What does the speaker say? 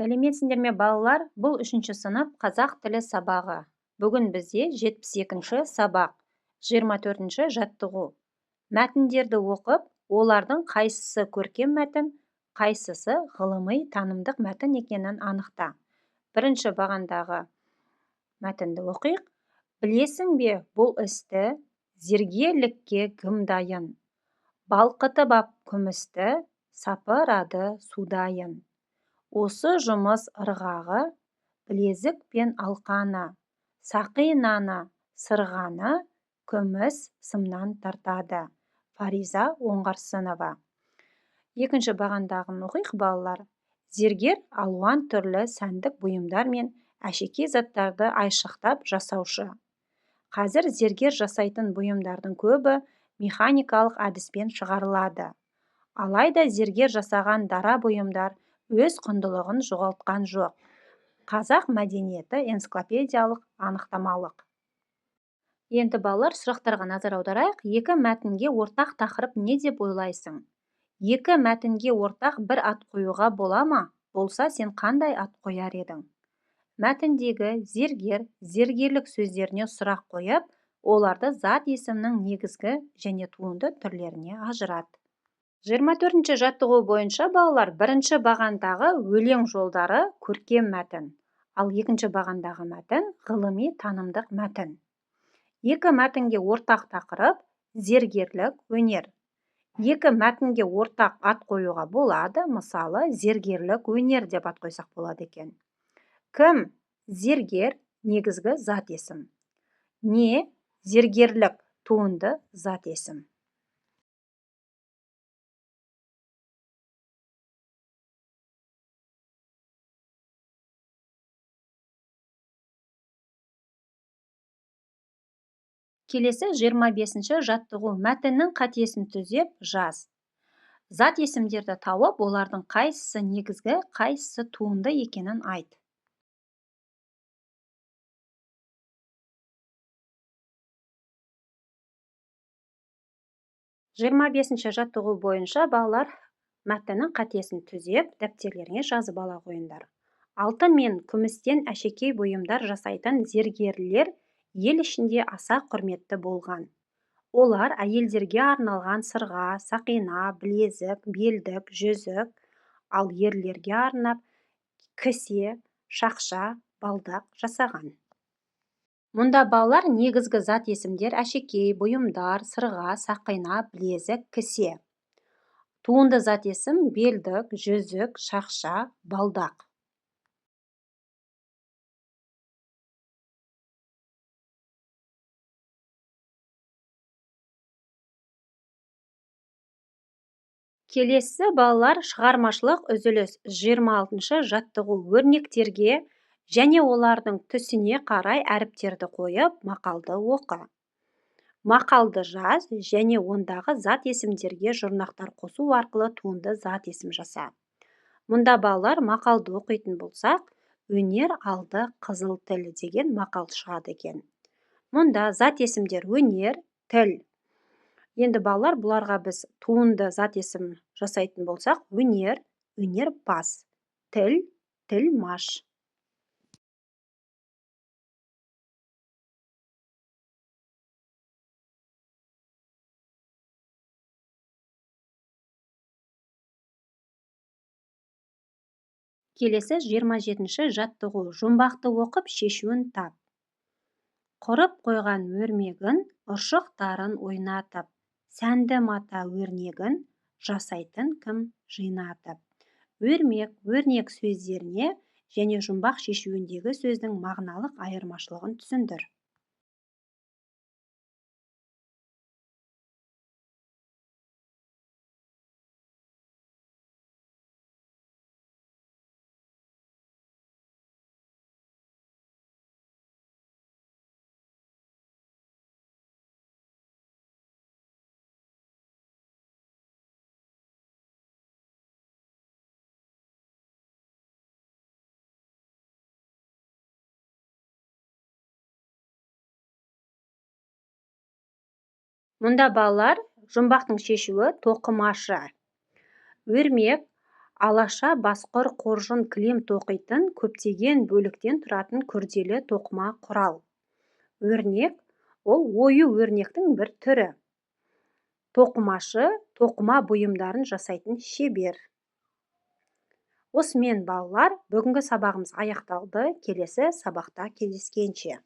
Сәлеметсіңдер ме, балалар? Бұл 3-ші сынып қазақ тілі сабағы. Бүгін бізде 72-ші сабақ, 24-ші жаттығу. Мәтіндерді оқып, олардың қайсысы көркем мәтін, қайсысы ғылыми танымдық мәтін екенін анықта. Бірінші бағандағы мәтінді оқиық. Білесің бе, бұл істі зергерлікке кім дайын? Балқытып ап күмісті, сапырады судайын. Осы жұмыс ырғағы, білезік пен алқаны, сақинаны, сырғаны күміс сымнан тартады. Фариза Оңғарсынова. Екінші бағандағын оқиық, балалар. Зергер алуан түрлі сәндік бұйымдар мен әшекей заттарды айшықтап жасаушы. Қазір зергер жасайтын бұйымдардың көбі механикалық әдіспен шығарылады. Алайда зергер жасаған дара бұйымдар өз құндылығын жоғалтқан жоқ. Қазақ мәдениеті энциклопедиялық анықтамалық. Енді, балалар, сұрақтарға назар аударайық. Екі мәтінге ортақ тақырып не деп ойлайсың? Екі мәтінге ортақ бір ат қоюға бола ма? Болса, сен қандай ат қояр едің? Мәтіндегі зергер, зергерлік сөздеріне сұрақ қойып, оларды зат есімнің негізгі және туынды түрлеріне ажырат. 24-ші жаттығу бойынша, балалар, бірінші бағандағы өлең жолдары көркем мәтін, ал екінші бағандағы мәтін ғылыми танымдық мәтін. Екі мәтінге ортақ тақырып зергерлік өнер. Екі мәтінге ортақ ат қоюға болады, мысалы, зергерлік өнер деп ат қойсақ болады екен. Кім? Зергер негізгі зат есім. Не? Зергерлік туынды зат есім. Келесі 25-ші жаттығу. Мәтіннің қатесін түзеп жаз. Зат есімдерді тауып, олардың қайсысы негізгі, қайсысы туынды екенін айт. 25-ші жаттығу бойынша, балалар, мәтіннің қатесін түзеп, дәптерлеріңе жазып ала қойыңдар. Алтын мен күмістен әшекей бұйымдар жасайтын зергерлер ел ішінде аса құрметті болған. Олар әйелдерге арналған сырға, сақина, білезік, белдік, жүзік, ал ерлерге арнап кісе, шақша, балдақ жасаған. Мұнда, балалар, негізгі зат есімдер әшекей, бұйымдар, сырға, сақина, білезік, кісе. Туынды зат есім белдік, жүзік, шақша, балдақ. Келесі, балалар, шығармашылық үзіліс 26-шы жаттығу. Өрнектерге және олардың түсіне қарай әріптерді қойып, мақалды оқы. Мақалды жаз және ондағы зат есімдерге жұрнақтар қосу арқылы туынды зат есім жаса. Мұнда, балалар, мақалды оқитын болсақ, өнер алды қызыл тіл деген мақал шығады екен. Мұнда зат есімдер өнер, тіл. Енді, балалар, бұларға біз туынды зат есім жасайтын болсақ, өнер, өнерпаз, тіл, тілмаш. Келесі 27-ші жаттығу. Жұмбақты оқып, шешуін тап. Құрып қойған өрмегін, ұршықтарын ойнатып, сәнді мата өрнегін жасайтын кім жинатып. Өрмек, өрнек сөздеріне және жұмбақ шешуіндегі сөздің мағыналық айырмашылығын түсіндір. Мұнда, балалар, жұмбақтың шешуі тоқымашы. Өрмек Алаша, басқұр, қоржын, кілем тоқитын көптеген бөліктен тұратын күрделі тоқыма құрал. Өрнек, ол ою-өрнектің бір түрі. Тоқымашы, тоқыма бұйымдарын жасайтын шебер. Осымен, балалар, бүгінгі сабағымыз аяқталды. Келесі сабақта кездескенше.